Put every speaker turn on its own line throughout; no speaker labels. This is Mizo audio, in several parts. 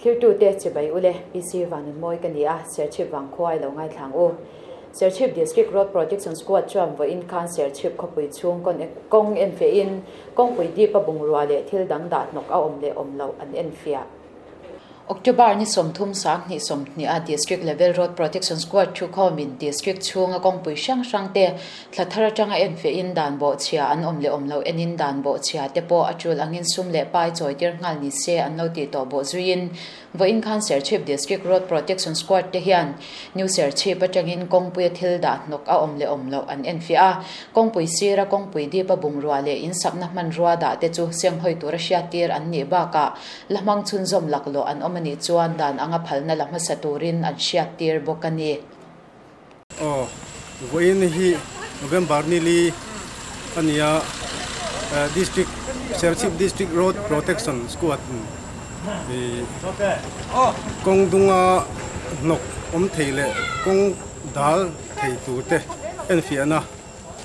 Thlirtute chibai ule, PC Vanunmawi ka ni a, Serchhip vangkhua i lo ngaithlang u. Serchhip District Road Protection Squad chuan vawiin khan Serchhip khawpui chhung kawng enfiahin kawngpui dip a bungrua leh thil dang dah hnawk a awm leh awm loh an enfiah. October ni 30 sang 20 a District Level Road Protection Squad thukhawmin District chhunga kawngpui hrang hrang te thla thar atanga enfiahin dan bawhchhia an awm leh awm loh enin dan bawhchhia te pawh a tul angin sum leh pai chawi tir nghal ni se an lo tih tawh bawh zuiin Vawiin khan Serchhip District Road Protection Squad te hian New Serchhip atangin kawngpuia thil dah hnawk a awm leh awm loh an enfiah a, kawngpui sira kawngpui dipa bungrua leh insakna hmanrua dah te chu senghawi tura hriattir an nih bakah la hmang chhunzawm laklawh an awm a nih chuan dan anga phalna la hmasa turin an hriattir bawk a ni.
Aw, vawiin hi November ni li a ni a, District, Serchhip District Road Protection Squad in kawng dunga hnawk awm thei leh kawng dal thei tur te enfiahna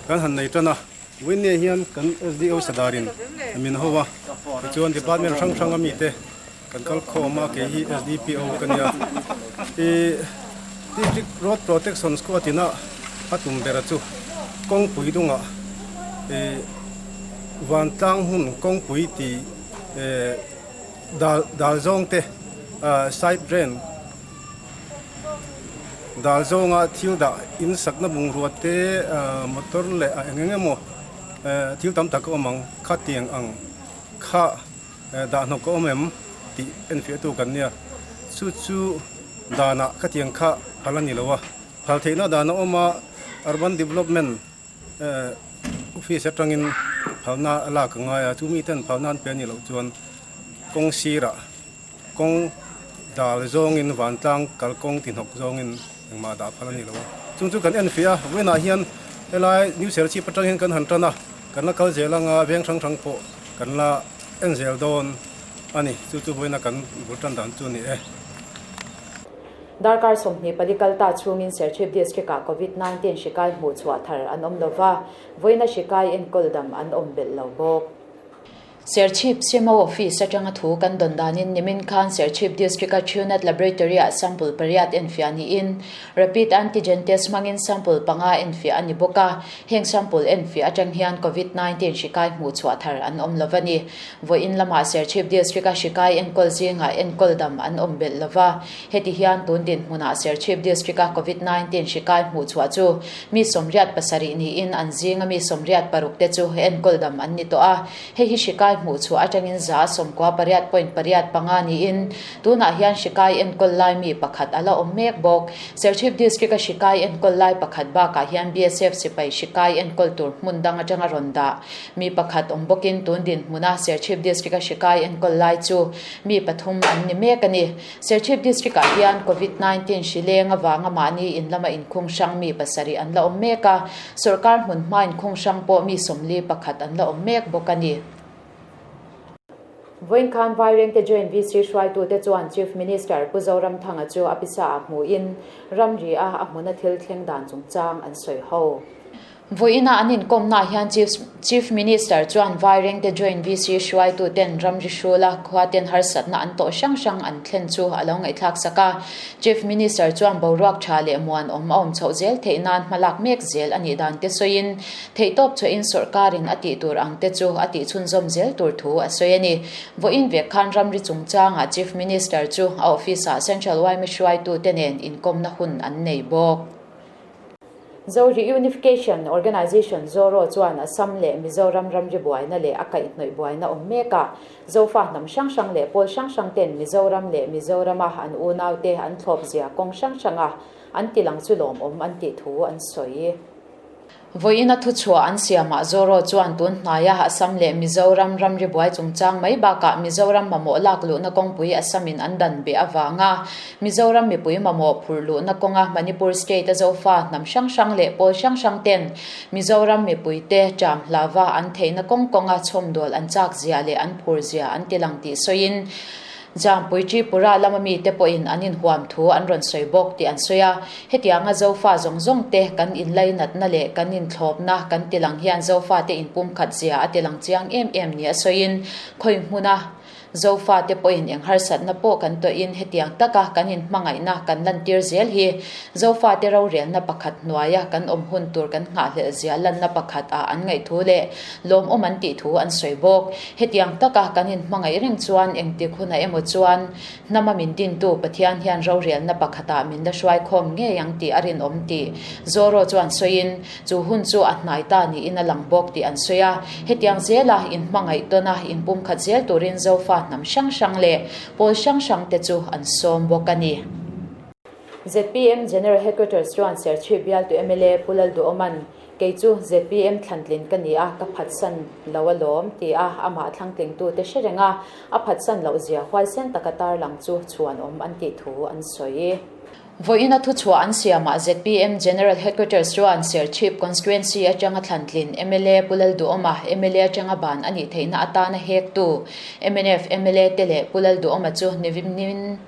kan han nei tan a. Vawiin ni ah hian kan SDO Sadarin min ho a, tichuan department hrang hranga mite Kan kal khawm a, kei hi SDPO ka nia. I District Road Protection Squad ina a tum ber chu kawngpui dungah i vantlang hmun kawngpui ti dal dal zawng te side drain dal zawnga thil dah in sakna bungrua te motor leh a eng eng emaw thil tam tak a awm ang khatiang ang kha. Dah hnawk ka awm em tih enfiahtu kan nia. Chu chu danah khatiang kha phal a ni lo a. Phal theihna dan a awm a, Urban Development Office atangin phalna a lak a ngai a, chu miten phalna an pe a nih loh chuan kawng sirah kawng dal zawngin vantlang kalkawng ti hnawk zawngin engmah dah phal a ni lo a. Chung chu kan enfiah a, vawiinah hian helai New Serchhip atang hian kan han tan a, kan la kal zel anga veng hrang hrang pawh Kan la en zel dawn a ni. Chu chu vawiina kan bul tan dan chu a ni e.
Darkar 24 kal ta chhungin Serchhip District-ah Covid-19 hri kai hmuh chhuah thar an awm lova, vawiina hri kai enkawl dam an awm belh lo bawk. Serchhip CMO Office atanga thu kan dawn danin nimin khan Serchhip District-a Thunat Laboratory-ah sample pariat enfiah niin Rapid Antigen Test hmangin sample panga enfiah a ni bawk a. Heng sample enfiah atang hian Covid 19 hri kai hmuh chhuah thar an awm lo a ni. Vawiin lamah Serchhip District-a hri kai enkawl zingah enkawl dam an awm belh lo va. Heti hian tun dinhmunah Serchhip District-a Covid 19 hri kai hmuh chhuah chu mi 87 niin an zinga mi 86 te chu enkawl dam an ni tawh a. Hei hi hri kai hmuh chhuah atangin 98.85 niin tunah hian hri kai enkawl lai mi pakhat a la awm mek bawk. Serchhip District-a hri kai enkawl lai pakhat bakah hian BSF sipai hri kai enkawl tur hmun dang atanga rawn dah mi pakhat awm bawkin tun dinhmuna Serchhip District-a hri kai enkawl lai chu mi pathum an ni mek a ni. Serchhip District-ah hian Covid 19 hri leng avanga mahni in lama inkhung hrang mi pasarih an la awm mek a, sawrkar hmun hma inkhung hrang pawh mi 41 an la awm mek bawk a ni. Vawiin khan Vairengte Joint VC hruaitute chuan Chief Minister Pu Zoramthanga chu a pisa ah hmuhin ramri a a hmuna thil thleng dan chungchang an sawi ho. Vawiina an inkawmnaah hian Chief Minister chuan Vairengte Joint VC hruaituten ramri hrula khuaten harsatna an tawh hrang hrang an thlen chu a lo ngaihthlak sak a. Chief Minister chuan boruak tha leh muanawm a awm chhoh zel theih nan hmalak mek zel a nih dan te sawiin Theihtawp chhuahin sawrkarin a tih tur ang te chu a tih chhunzawm zel tur thu a sawi a ni. Vawiin vek khan ramri chungchangah Chief Minister chu a office-ah Central yma hruaitute nen inkawmna hun an nei bawk. Zo Reunification Organisation, ZORO, chuan Assam leh Mizoram ramri buaina leh a kaihhnawih buaina awm mekah Zofa hnam hrang hrang leh pawl hrang hrang ten Mizoram leh Mizorama an unaute an thlawp zia kawng hrang hranga an tilang chu lawmawm an tih thu an sawi. Vawiina thuchhuah an siamah Zoro chuan tun hnaia Assam leh Mizoram ramri buai chungchang mai bakah Mizoram mamawh lak luhna kawngpui Assamin an dan beh avanga Mizoram mipui mamawh phurh luhna kawnga Manipur state a Zofa hnam hrang hrang leh pawl hrang hrang ten Mizoram mipuite ṭam hlava an theihna kawng kawnga chhawmdawl an chak zia leh an phur zia an tilang tih sawiin Jampui Tripura lama mite pawhin an inhuam thu an rawn sawi bawk tih an sawi a. Hetianga Zofa zawng zawng te kan inlainatna leh kan inthlawpna kan tilang hian Zofa te inpumkhat zia a tilang chiang em em nia sawiin khawi hmuna. Zofate pawhin eng harsatna pawh kan tawhin hetiang taka kan inhmangaihna kan lantir zel hi Zofate rorelna pakhat hnuaia kan awm hun tur kan nghahhlelh zia lanna pakhat ah an ngaih thu leh lawmawm an tih thu an sawi bawk. Hetiang taka kan inhmangaih reng chuan engtik hunah emaw chuan Hnama min dintu Pathian hian rorelna pakhatah min la hruai khawm ngei ang tih a rinawm tih Zoro chuan sawiin, chu hun chu a hnai ta niin a lang bawk tih an sawi a. Hetiang zela inhmangaih tawna inpumkhat zel turin Zofa hnam hrang hrang leh pawl hrang hrangte chu an sawm bawk a ni. Zpm General Headquarters chuan Serchhip bialtu mla Pu Lalduhawman, Kei chu zpm thlantlin ka ni a, ka phatsan lo alawm, ti a amah thlangtlingtute hre reng a, a phatsan loh zia huaisen taka tarlang chu chhuanawm an tih thu an sawi. Vawiina thuchhuah an siamah zpm General Headquarters chuan Serchhip Constituency atanga thlantlin mla Pu Lalduhawma mla atanga ban a nih theihna atana hektu mnf mla te leh Pu Lalduhawma chu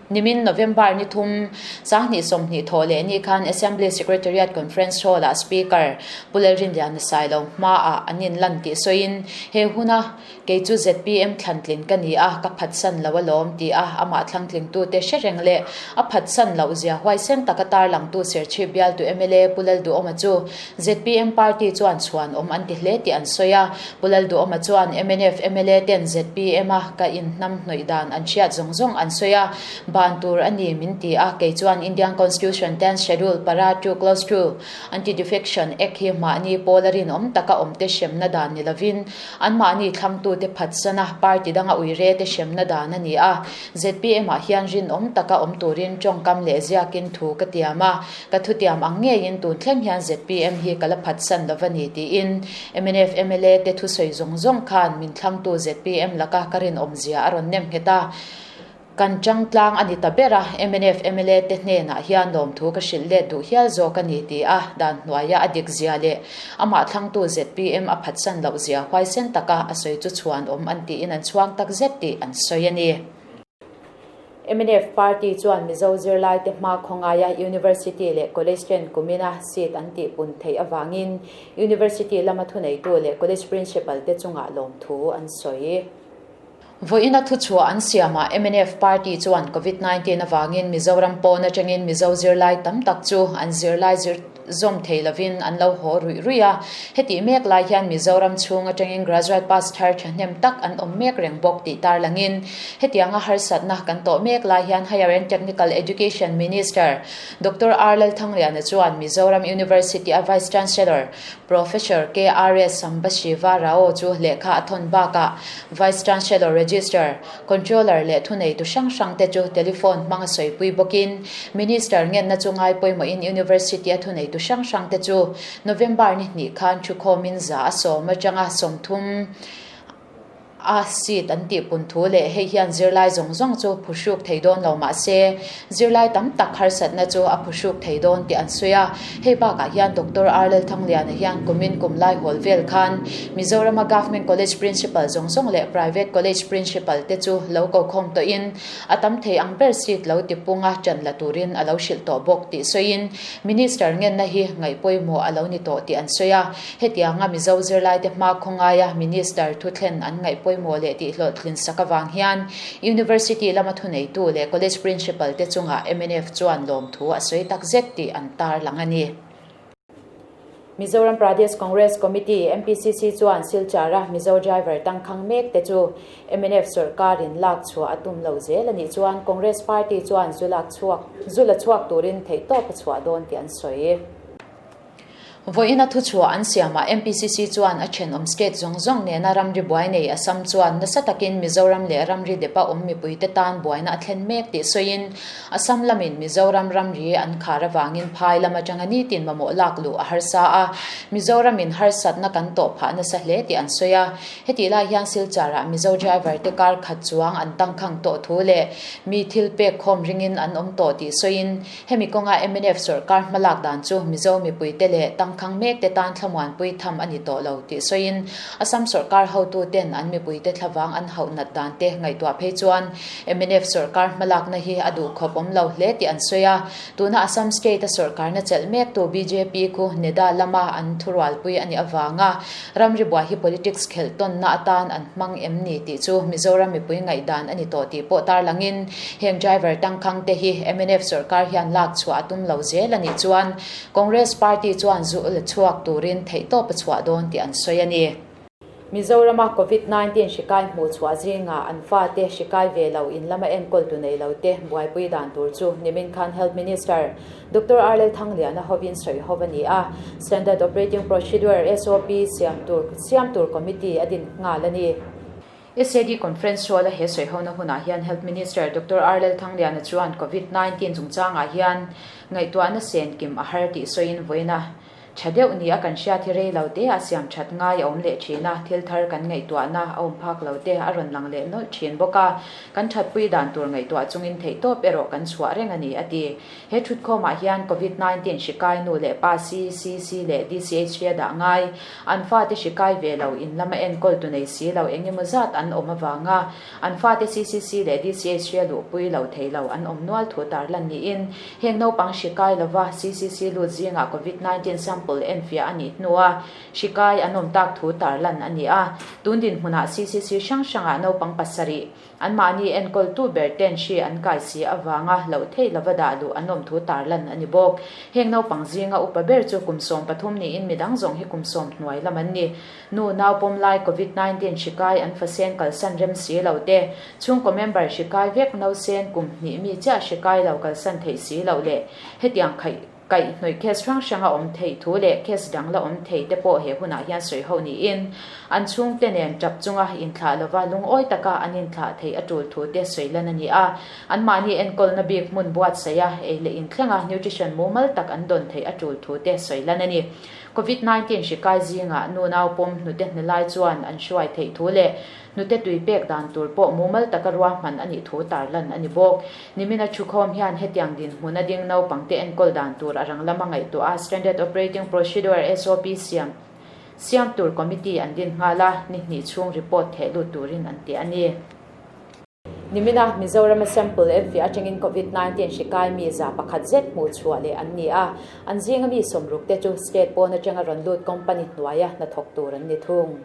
Nimin November ni thum, 20 20 thawh leh ni khan Assembly Secretariat Conference Hall-ah Speaker Pu Lalrinliana Sailo hmaah an inlan tih sawiin, He huna kei chu zpm thlantlin ka ni a, ka phatsan lo alawm ti a, amah thlangtlingtute hre reng leh a phatsan loh zia huaisen taka tarlangtu Serchhip bialtu mla Pu Lalduhawma chu zpm party chuan chhuan awm an ti hle tih an sawi a. Pu Lalduhawma chuan mnf mla ten zpm a ka inhnam hnawih dan an hriat zawng zawng an sawi a, ban tur a ni min ti a, kei chuan Indian Constitution Tenth Schedule para 2 Clause 2 Anti-Defection Act hi mahni pawl a rinawm taka awmte hremna dan ni lovin anmahni thlangtute phatsana party danga uire te hremna dan a ni a. Zpm ah hian rinawm taka awm turin tawngkam leh ziakin thu ka tiam a, Ka thutiam ang ngeiin tun thleng hian zpm hi ka la phatsan lo va ni tiin mnf mla te thusawi zawng zawng khan min thlangtu zpm laka ka rinawmzia a rawn nem nghet a, kan chang tlang a ni ta ber a, mnf mla te hnenah hian lawmthu ka hrilh let duh hial zawk a ni ti a dan hnuaia a dik zia leh amah thlangtu zpm a phatsan loh zia huaisen taka a sawi chu chhuan awm an tiin an chhuang tak zet tih an sawi a ni. Mnf party chuan Mizo zirlaite hma khawngaia University leh College ten kumina seat an tihpun theih avangin University lama thuneitu leh College Principal te chungah lawmthu an sawi. Vawiina thuchhuah an siamah mnf party chuan Covid 19 avangin Mizoram pawn atangin Mizo zirlai tam tak chu an zirlai zir zawm thei lovin an lo haw ruih ruih a, hetih mek lai hian Mizoram chhung atangin graduate pass thar thahnem tak an awm mek reng bawk tih tarlangin hetianga harsatna kan tawh mek lai hian Higher and Technical Education Minister Doctor R Lalthangliana chuan Mizoram University a Vice Chancellor Professor KRS Sambasiva Rao chu lehkha a thawn bakah Vice Chancellor Registrar Controller leh thuneitu hrang hrang te chu telephone hmang a sawipui bawkin Minister ngenna chu ngai pawimawhin University a thuneitu hrang hrang te chu November ni hnih khan thukhawmin za a sawm atanga 30 a seat an tih pun thu leh hei hian zirlai zawng zawng chu phuhruk thei dawn lo mah se zirlai tam tak harsatna chu a phuhruk thei dawn tih an sawi a. Hei bakah hian Doctor R Lalthangliana hian kumin kum lai hawl vel khan Mizorama Government College Principal zawng zawng leh Private College Principal te chu lo ko khawm tawhin a tam thei ang ber seat lo tipunga ṭan la turin a lo hrilh tawh bawk tih sawiin Minister ngenna hi ngaihpawimawh a lo ni tawh tih an sawi a. Hetianga Mizo zirlaite hma khawngaia Minister thuthlen an ngaihpawimawh leh tihhlawhtlin sak avang hian University lama thuneitu leh College Principal te chungah mnf chuan lawmthu a sawi tak zet tih an tarlang a ni. Mizoram Pradesh Congress Committee, MPCC, chuan Silchar-a Mizo driver tangkhang mek te chu mnf sawrkarin lak chhuah a tum lo zel a nih chuan Congress party chuan zu lak chhuak zu la chhuak turin theihtawp a chhuah dawn tih an sawi. Vawiina thuchhuah an siamah MPCC chuan a thenawm state zawng zawng nena ramri buai nei Assam chuan nasa takin Mizoram leh ramri depa awm mipuite tan buaina a thlen mek tih sawiin Assam lamin Mizoram ramri an khar avangin phai lam atanga nitin mamawh lak luh a harsa a, Mizoramin harsatna kan tawh phah nasa hle tih an sawi a. Hetih lai hian Silchar-ah Mizo driver te kar khat chuang an tangkhang tawh thu leh mi thil pek khawm ringin an awm tawh tih sawiin Hemi kawnga mnf sawrkar hmalak dan chu Mizo mipuite leh tang tangkhang mekte tan thlamuanpui tham a ni tawh lo tih sawiin Assam sawrkar hotuten an mipuite thlavang an hauh nat dan te ngaihtuah phei chuan mnf sawrkar hmalakna hi a duh khawp awm lo hle tih an sawi a. Tuna Assam state a sawrkarna chelh mektu bjp khu NEDA lama an thurualpui a nih avanga ramri buai hi politics khelh tawnna atan an hmang em ni tih chu Mizoram mipui ngaihdan a ni tawh tih pawh tarlangin heng driver tangkhang te hi mnf sawrkar hian lak chhuah a tum lo zel a nih chuan Congress party chuan zu la chhuak turin theihtawp a chhuah dawn tih an sawi a ni. Mizorama Covid 19 hri kai hmuh chhuah zingah an fate hri kai ve lo in lama enkawl tu nei lo te buaipui dan tur chu nimin khan Health Minister Doctor R Lalthangliana hovin sawi ho a ni a, Standard Operating Procedure, SOP, siam tur siam tur committee a din nghal a ni. SAD Conference Hall-a he sawihona hunah hian Health Minister Doctor R Lalthangliana chuan Covid 19 chungchangah hian ngaihtuahna sen kim a har tih sawiin vawiina Tha deuh ni a kan hriat hi rei lo te a siam that ngai a awm leh thin a, thil thar kan ngaihtuahna a awm phak lo te a rawn lang leh nawlh thin bawk a, kan thatpui dan tur ngaihtuah chungin theihtawp erawh kan chhuah reng a ni, a ti. He thutkhawmah hian Covid 19 hri kai nu leh pa CCC leh DCH hi a dah ngai, an fate hri kai ve lo, in lama enkawl tu nei si lo eng emaw zat an awm avanga an fate CCC leh DCH hi a luhpui lo thei lo an awm nual thu tarlan niin Heng naupang hri kai lova CCC lut zingah Covid 19 sample enfiah a nih hnua hri kai an awm tak thu tarlan a ni a. Tun dinhmunah CCC hrang hrangah naupang pasarih anmahni enkawltu ber ten hri an kai si avanga loh theih lova dah luh an awm thu tarlan a ni bawk. Heng naupang zinga upa ber chu kum 13 niin midang zawng hi kum sawm hnuai lam an ni. Nu nau pawm lai Covid 19 hri kai an fasen kalsan rem si lo te, chhungkaw member hri kai vek nausen kum hnih mi chiah hri kai lo kalsan theih si loh leh hetiang khaih kaih hnawih case hrang hrang a awm theih thu leh case dang la awm thei te pawh he hunah hian sawi ho niin an chhungte nen tap chunga inthlah lova lungawi taka an inthlah theih a tul thu te sawi lan a ni a. Anmahni enkawlna bik hmun buatsaih a ei leh inthlenga nutrition mumal tak an dawn theih a tul thu te sawi lan a ni. Covid 19 hri kai zingah nu nau pawm hnute hne lai chuan an hruai theih thu leh hnute tui pek dan tur pawh mumal taka ruahman a nih thu tarlan a ni bawk. Nimina thukhawm hian hetiang dinhmun a ding naupangte enkawl dan tur a rang lama ngaihtuah a Standard Operating Procedure, SOP, siam siam tur committee an din nghal a, ni hnih chhung report theh lut turin an ti a ni. Nimina Mizorama sample enfiah atangin Covid 19 hri kai mi 100 zet hmuh chhuah leh an ni a, an zinga mi 60 te chu state pawn atanga rawn lut company hnuaia hnathawk tur an ni thung.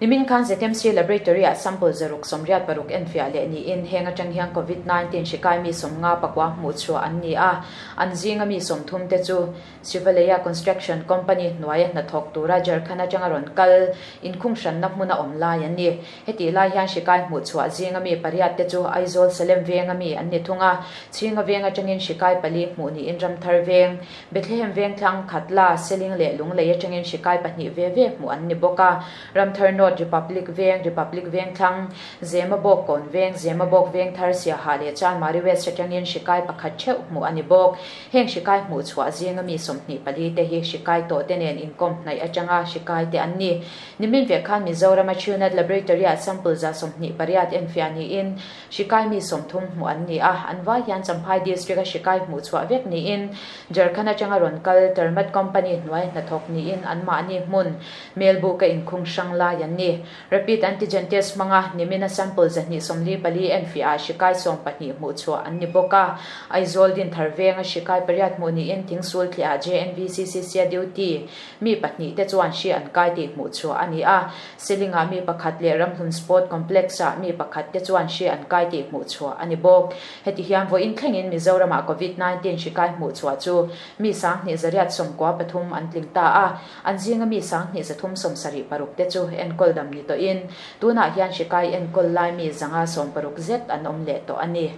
Nimin khan ZMC Laboratory-ah sample 686 enfiah leh niin heng atang hian Covid 19 hri kai mi 59 hmuh chhuah an ni a, an zinga mi 30 te chu Shivalaya Construction Company hnuaia hnathawk tura Jharkhand atanga rawn kal inkhung hranna hmuna awm lai an ni. Hetih lai hian hri kai hmuh chhuah zinga mi pariat te chu Aizawl Salem venga mi an ni thung a, Chhinga veng atangin hri kai pali hmuh niin Ramthar veng, Bethlehem veng thlang, Khatla, Seling leh Lunglei atangin hri kai pahnih ve ve hmuh an ni bawk a. Ramthar North, Republic veng, Republic veng thlang, Zemabawk Kawn veng, Zemabawk veng thar, Siaha leh Chanmari West atangin hri kai pakhat theuh hmuh a ni bawk. Heng hri kai hmuh chhuah zinga mi 24 te hi hri kai tawh te nen inkawm hnaih atanga hri kai te an ni. Nimin vek khan Mizorama Chhunat Laboratory-ah sample 28 enfiah niin hri kai mi 30 hmuh an ni a, an vai hian Champhai District-a hri kai hmuh chhuah vek niin Jharkhand atanga rawn kal Termat Company hnuai hnathawk niin anmahni hmun Melbuka inkhung hrang lai an ni. Rapid Antigen Test hmanga nimina sample 244 enfiah ah hri kai 12 hmuh chhuah an ni bawk a. Aizawl Dinthar venga hri kai pariat hmuh niin Thingsul thliah JNVCCC a duty mi pahnih te chuan hri an kai tih hmuh chhuah a ni a. Siling-ah mi pakhat leh Ramhlun Sport Complex-ah mi pakhat te chuan hri an kai tih hmuh chhuah a ni bawk. Heti hian vawiin thlengin Mizoramah Covid 19 hri kai hmuh chhuah chu mi 2193 an tling ta a. An zinga mi 2376 te chu enkawl dam ni tawhin, tunah hian hri kai enkawl lai mi 560 zet an awm leh tawh a ni.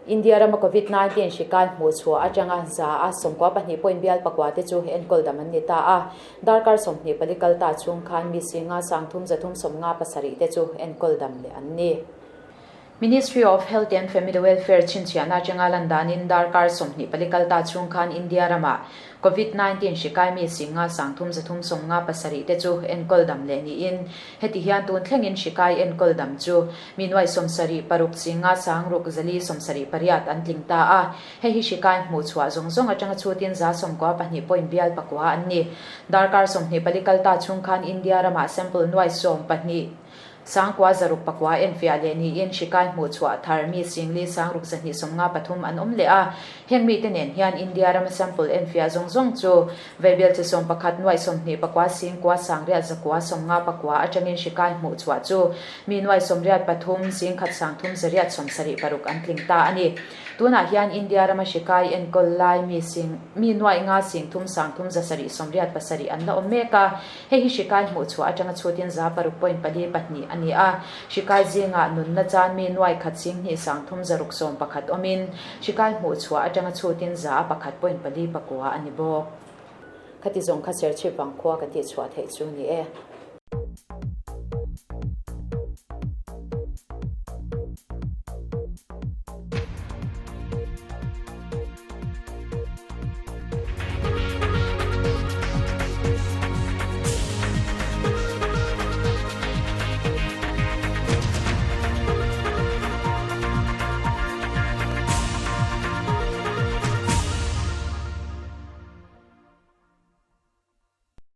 India rama Covid 19 hri kai hmuh chhuah atanga 92 point bial pakua te chu enkawl dam an ni ta a. Darkar 24 kal ta chhung khan mi singa 3357 te chu enkawl dam leh an ni. Ministry of Health and Family Welfare chhinchhiahna atanga lan danin darkar 20 pali kalta chhung khan India ramah Covid 19 hri kaimi singa 3 357 te chu enkawl dam leh niin heti hian tun thlengin hri kai enkawl dam chu mi nuai 76 singa 6 478 an tling ta a. Hei hi hri kai hmuh chhuah zawng zawng atanga chhutin 92 point bial pakua an ni. Darkar 20 pali kalta chhung khan India ramah sample nuai 12 sangkua zaruk pakua enfiah leh niin hri kai hmuh chhuah thar mi singli sangruk zahnih 53 an awm leh a. Heng mi te nen hian India rama sample enfiah zawng zawng chu veibel chi 11 nuai 29 singkua sangriat zakua 59 atangin hri kai hmuh chhuah chu mi nuai 83 singkhat sangthum zariat 76 an tling ta ani. Tunah hian India rama hri kai enkawl lai mi sing mi nuai nga singthum sangthum zasarih 87 an la awm mek a. Hei hi hri kai hmuh chhuah atanga chhutin 6 point pali pahnih ani a. Hri kai zinga nunna chan mi nuai khat singhnih sangthum zaruk 11 awmin hri kai hmuh chhuah atanga chhutin 101 point pali pakua ani bawk. Khati zawng kha serchhip vang khua kan tih chhuah theih chu ni e.